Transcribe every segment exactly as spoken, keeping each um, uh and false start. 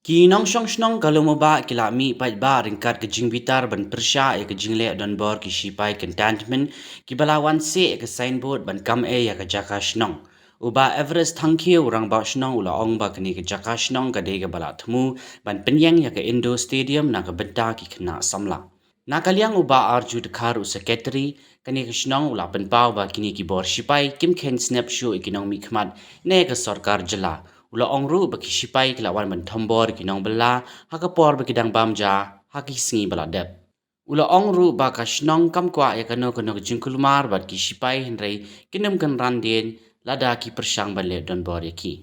Ki nongshong shnong ka Lum u Bah ki la mih paidbah ryngkat ka jingbitar ban pyrshah ïa ka jingleh donbor ki shipai contentment kiba la wan sieh ïa ka signboard ban kam ei ïa ka jaka shnong. U Bah Everest Thangkhiew, u rangbah shnong, u la ong ba kane ka jaka shnong ka dei kaba la thmu ban pynïeng ïa ka indoor stadium na ka bynta ki khynnah samla. Na ka liang u Bah Arju Dkhar, u secretary kane ka shnong, u la pynpaw ba kine ki bor shipai kim kheiñ snep shuh ïa ki nongmihkhmat ne ka sorkar jylla. U la ong ruh ba ki shipai ki la wan ban thombor ïa ki nongbylla ha ka por ba ki dang bam ja ha ki sngi ba la dep. U la ong ruh ba ka shnong kam kwah ïa kano kano ka jingkulmar bad ki shipai, hynrei kin ym kynran dien lada ki pyrshang ban leh donbor ïa ki.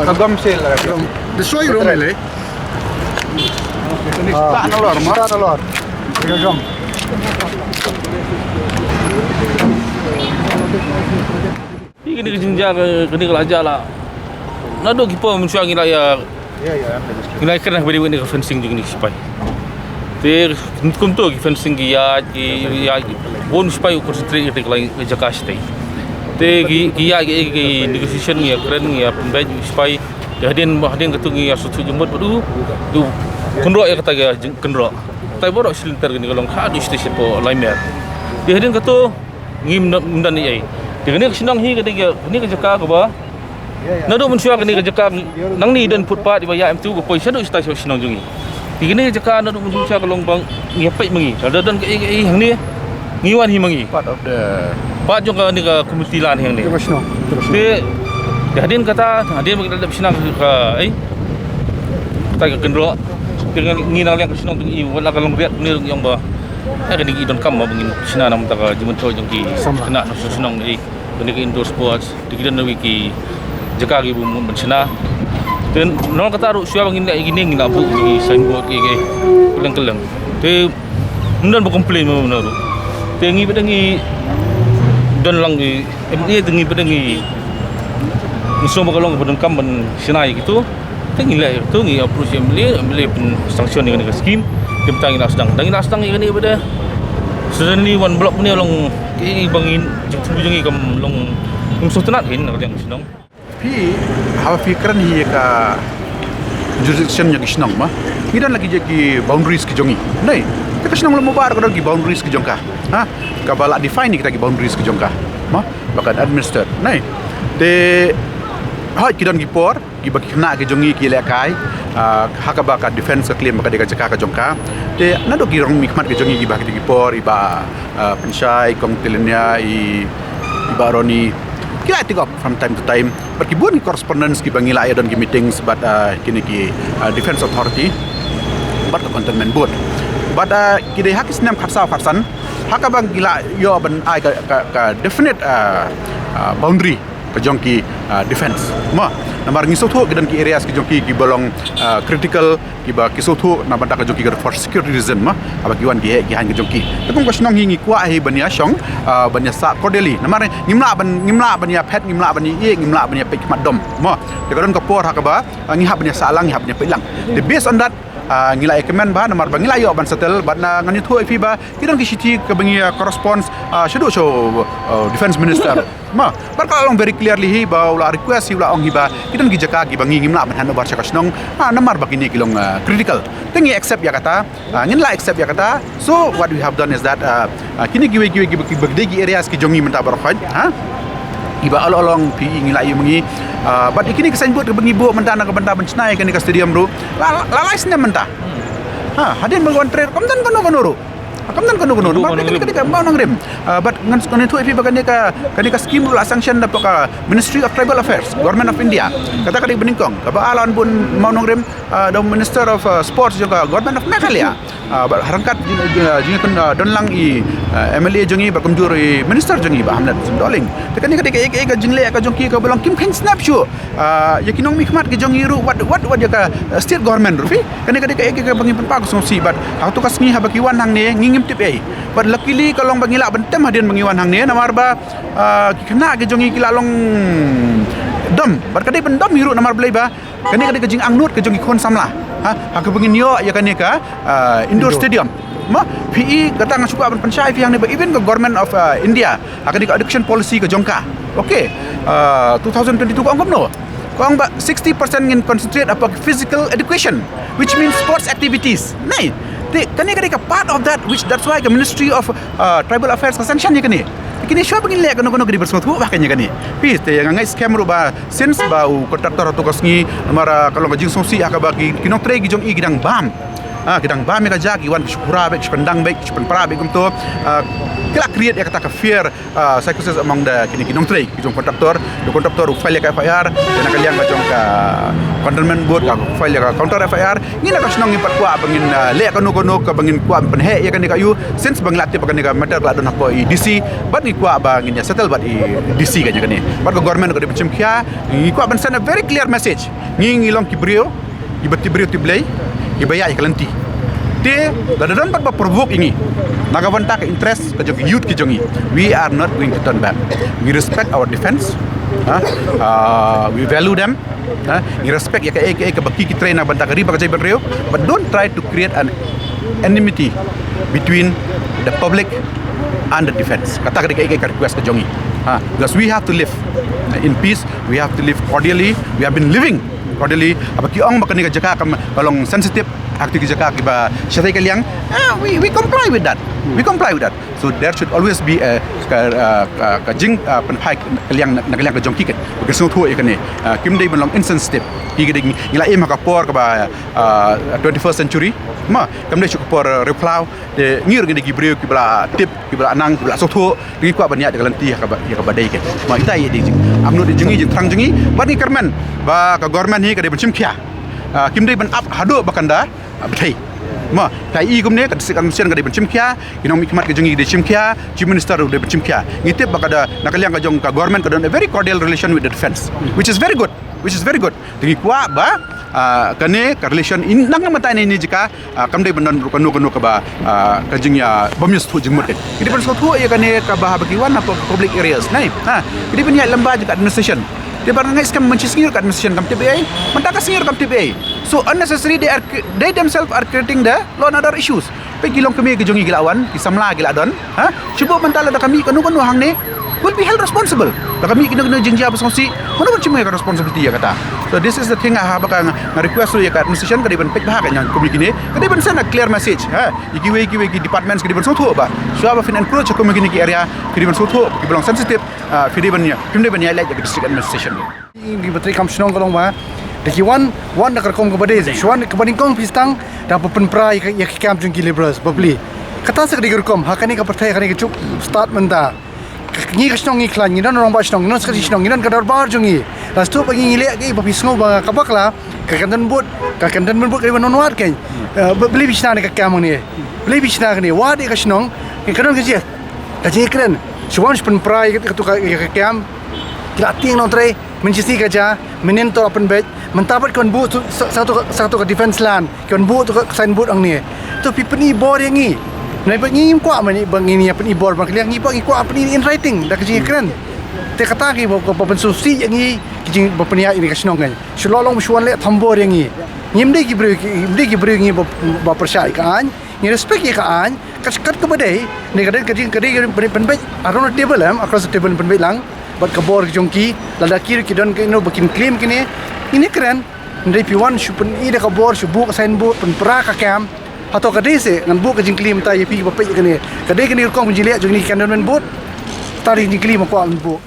Agam sel. Destroy room le. Ah, nalor ma. Nalor. Agam. Hi kane ka jingjia, kane ka la jia la. Naduh ki por mynshuwa ngi la ïa, ngi la ïa kren ha kaba ïadei bad kane ka fencing jong kine ki shipai. Te kumto ki fencing ki ïaid, ki ïaid, bun shipai u concentrate ïa kane ka jaka shatei. Te ki, ki ïaid ki, ki negotiation, ngi ïa kren, ngi ïa pynbeit shipai. Te hadien, hadien katto ngi ïa sngewthuh jingmut bad u, u kynroh ïa kata ka jing-, kynroh. Kata baroh shi lynter kane ka long haduh shatei sha pdeng Laimer. Te hadien katto ngim don, ngim don ei ei. Te kane ka shnong hi, kane ka, kane ka jaka kaba, naduh mynshuwa kane ka jaka nangne don footpath iba ïaid mynta ba poi shaduh shatai sha shnong jong ngi. Te kane ka jaka naduh mynshuwa ka long ba ngi ïa peit ma ngi. Lada don kaei kaei hangne, ngi wan hi ma ngi. Part of the, part jong kane ka community land hangne. Jong ka shnong. Te, te hadien kata, hadien ba ngi la dep shna ka, ei, kata ka kynroh. Te ngi na liang ka shnong jong ngi, wat la ka long riat ne ngi ong ba, eh, kane ki donkam ba ngin shna na ka bynta ka jingmyntoi jong ki khynnah na shnong, ei. Kane ka indoor sports, te ki don kiwei ki jaka kiba mut ban shna. Te nalor kata ruh shuwa ba ngin leh kine, ngin la buh ki signboard ki, ki kylleng kylleng. Te ym don ba complain mo na ruh. Te ngi pat ngi don lang ki, em, ngi pat ngi, ngi sngew ba ka long kaba donkam ban shna ïa kito. Te ngi leh ïa kito, ngi approach M L A, M L A pynsanction ïa kane ka scheme. Te mynta ngi la sdang, ngi la sdang ïa kane pat. Suddenly one block ne long, ki ba ngin, jingthmu jong ngi kam long, ngim sngewtynnat hi na ka liang shnong. Phi, haba phi kren hi ïa ka jurisdiction jong ki shnong ma, ngi don la ki, ki boundaries ki jong ngi. Nai, te ka shnong Lum u Bah ka don ki boundaries ki jong ka. Ha? Kaba la define ïa kita ki boundaries ki jong ka. Ma, ba kan administer. Nai. Te, hooid ki don ki por kiba ki khynnah ki jong ngi ki lehkai, ah, ha kaba ka defense ka claim ba ka dei ka jaka ka jong ka. Te naduh ki nongmihkhmat ki jong ngi kiba ha kito ki por, i Bah, ah, Pynshai, Kong Tylynñiah, i, i Bah Ronnie, ki la ïa take up from time to time. Bad ki bun ki correspondence kiba ngi la ïa don ki meetings bad, ah, kine ki, ah, Defense Authority bad ka Cantonment Board. Bad, ah, ki dei ha ki snem khatsaw khatsan, ha kaba ngi la ïoh ban ai ka, ka, ka definite, ah, ah, boundary ka jong ki, ah, defense. Ma, namar ngi sngewthuh ki don ki areas ki jong ki kiba long, ah, critical, kiba ki sngewthuh na bynta ka jong ki, ka for security reason ma, haba ki wan ki heh ki haiñ ka jong ki. Te kum ka shnong hi ngi kwah hi ban ïa shong, ah, ban ïa sah cordially. Namar ngim lah ban, ngim lah ban ïa phet, ngim lah ban ïa ïeh, ngim lah ban ïa peit khmat dom. Ma, te ka don ka por ha kaba, ah, ngi hap ban ïa sah lang, ngi hap ban ïa peit lang. Te based on that, ah, ngi la ïa kmen ba, namar ba ngi la ïoh ban settle, bad na ngan ïathuh ïa phi ba ki don ki shithi kaba ngi, ah, correspond, ah, shaduh sha, ah, Defense Minister. Ma, bad ka la long very clearly hi ba u la request hi, u la ong hi ba ki don ki jaka kiba ngi ngim lah ban hand over sha ka shnong, ah, namar ba kine ki long, ah, critical. Te ngi accept ïa kata, ah, ngin la accept ïa kata. So what we have done is that, ah, ah, kine kiwei kiwei kiba, kiba dei ki areas ki jong ngi mynta baroh khoit, ha? Kiba all along phi i ngi la ïoh ma ngi, ah, bad kine ki signboard kiba ngi buh mynta na ka bynta ban shna ïa kane ka stadium ruh la, la, la lai snem mynta. Ha, hadien ba ngi wan trei kam don kano kano ruh. Kam don kano kano namar kane ka dei ka Mawna Nongrim. Bad ngan ïathuh ïa phi ba kane ka, kane ka scheme ruh la sanction da ka Ministry of Tribal Affairs, Government of India. Kata ka dei banyngkong kaba la wan bun Mawna Nongrim da Minister of Sports jong ka Government of Meghalaya. Bad ha ryngkat jingdon lang i M L A jong i bad kumjuh i Minister jong i Bah Hamlet Sumdohling. Te kane ka dei ka, ka jingleh ka jong ki kaba long kim kheiñ snap shuh ïa ki nongmihkhmat ki jong i ruh, wat wat wat ïa ka state government ruh phi. Kane ka dei ka, ka ba ngi pynpaw ka sngewsih bad ha kato ka sngi haba ki wan hangne ngi ngim tip ei. Bad luckily ka long ba ngi lah ban tem hadien ba ngi wan hangne namar ba ki khynnah ki jong i ki la long dom bad ka dei ban dom hi ruh namar balei ba kane ka dei ka jingangnud ka jong ki khun samla ha kaba ngin ïoh ïa kane ka indoor stadium. Ma phi i kata nga shu kwah ban pynshai phi hangne ba even ka Government of India ha kane ka education policy ka jong ka, okay, two thousand twenty-two ka ong kumno, ka ong ba sixty percent ngin concentrate upon physical education, which means sports activities. Nai te kane ka dei ka part of that, which that's why ka Ministry of Tribal Affairs ka sanction ïa kane. Kine shuwa ba ngin leh kano kano ka dei ban sngewthuh ba kane ïa kane. Phi te nga ngeit skhem ruh ba since ba u contractor hato ka sngi namar ka long ka jingsngewsih ha kaba ki nongtrei ki jong i ki dang bam. Ki dang bam ïa ka jaka, ki wan ki shu khura beit, ki shu pyndang beit, ki shu pynpra beit kumto. Ki la create ïa kata ka fear psychosis among the kine ki nongtrei ki jong contractor. The contractor u file ïa ka F I R, na ka liang ka jong ka Cantonment Board ka file ïa ka counter F I R. Ngi na ka shnong ngi pat kwah ba ngin leh kano kano kaba ngin kwah pynheh ïa kane ka ïa u since ba ngi la tip ba kane ka matter ka la don hapoh i D C. Bad ngi kwah ba ngin ïa settle bad i D C kane kane. Bad ka government ka dei ban shim khia. Ngi kwah ban send a very clear message. Ngi ngi long ki briew kiba tip briew tip Blei, kiba ïaid ïa ka lynti. Te lada don pat ba provoke ïa ngi na ka bynta ka interest ka jong ki youth ki jong ngi, we are not going to turn back. We respect our defense. We value them. Ngi respect ïa kaei kaei kaba ki ki trei na ka bynta ka ri bad ka jaitbynriew, but don't try to create an enmity between the public and the defense. Kata ka dei kaei kaei ka request ka jong ngi. Because we have to live in peace, we have to live cordially, we have been living cordially. Haba ki ong ba kane ka jaka ka long sensitive, ha kito ki jaka kiba shatai ka liang, we comply with that. We comply with that. So there should always be a ka jing pynphai ka liang na ka liang ka jong ki, ka sngewthuh ïa kane. Kim dei ban long insensitive. Ki ka dei ngi la im ha ka por kaba twenty-first century. Ma kam dei shu ka por riewphlaw. Te ngi ruh ngi dei ki briew kiba la tip, kiba la nang, kiba la sngewthuh. Ngi kwah ban ïaid da ka lynti ïa kaba dei ka. Ma ita ïa dei jingangnud jong ngi, jingthrang jong ngi. Bad ngi kyrmen ba ka government hi ka dei ban shim khia. Kim dei ban ap haduh ba kan da bthei. Ma ka i kumne ka district administration ka dei ban shim khia, ki nongmihkhmat ka jong ngi ka dei shim khia, chief minister ka dei ban shim khia. Ngi tip ba ka da na ka liang ka jong ka government ka don a very cordial relation with the defense, which is very good, which is very good. Te ngi kwah ba kane ka relation in nang mynta ne ni jaka kam dei ban don ruh kano kano kaba ka jingïa bym ïa sngewthuh jingmut. Ka dei ban sngewthuh ïa kane kaba haba ki wan na public areas nai. Ka dei ban ïaid lem bad ka administration. Te ba nga ngeit skhem mynta ka sngi ka administration kam tip ei, mynta ka sngi kam tip ei. So unnecessary they are, they themselves are creating the law and order issues. Peit ki longkmie ki jong ngi ki la wan, ki samla ki la don. Shu buh mynta lada ka mih kano kano hangne, will be held responsible. Lada ka mih kano kano jingjia ba sngewsih, mano ban shim ïa ka responsibility ïa kata. So this is the thing haba ka nga request ruh ïa ka administration ka dei ban peit bha ka ïa kmie kine, ka dei ban send a clear message ïa kiwei kiwei ki departments, ka dei ban sngewthuh ba shuwa ba phin encroach ha kmie kine ki area, ka dei ban sngewthuh, kiba long sensitive. Phi dei ban ïa, phim dei ban ïa leh ïa ka district administration. Ki ba trei kam shnong ka long ba da ki wan, wan da ka rukom kaba dei, shu wan kaba nyngkong phi sdang da ba pynpra ïa ka, ïa ka kam jong ki labourers ba plie. Kata sa ka dei ka rukom ha kane ka pyrthei, ha kane ka juk stad mynta. Ngi ka shnong ngi khlaiñ, ngi don rangbah shnong, ngi don secretary shnong, ngi don ka dorbar jong ngi. Lada sdang ba ngi leh kaei ba phi sngew ba ka bakla, ka Cantonment Board, ka Cantonment Board ka dei ban wanwad kein. Balei phi shna ne ka kam ne? Balei phi shna kane? Wad ïa ka shnong, ka don ka jingkren. Shu wan shu pynpra ïa ka, ka kam. Ki la tieng nongtrei, mynshisngi ka jia, mynnin to la pynbeit, mynta pat ka wan buh sa kato ka defense land, ka wan buh to ka signboard hangne. To phi pyni bor ïa ngi. Nai ba ngi ngim kwah mynne ba ngi ïa pyni bor ba ka liang, ngi ba ngi kwah pyni in writing da ka jingkren. Te kata ngi ba pynsngewsih ïa ngi, ki jing ba pynïaid ïa ka shnong ngi. Shu la long ba shu wan leh thombor ïa ngi. Ngim dei ki briew, ngim dei ki briew ngi ba pyrshah ïa ka aiñ. Ngi respect ïa ka aiñ, kat kat kaba dei, ne ka dei ka dei ka dei pynbeit around the table, em, across the table pynbeit lang bad ka bor jong ki, lada ki ki don ka ino ba kin claim kine, ngin ïa kren. Hynrei phi wan shu pyni da ka bor, shu buh ka signboard, pynpra ka kam. Hato ka dei se ngan buh ka jingkylli mynta ïa phi ba peit kane? Ka dei kane rukom jingleh jong kine ki Cantonment Board? Tari jingkylli ma kwah ban buh.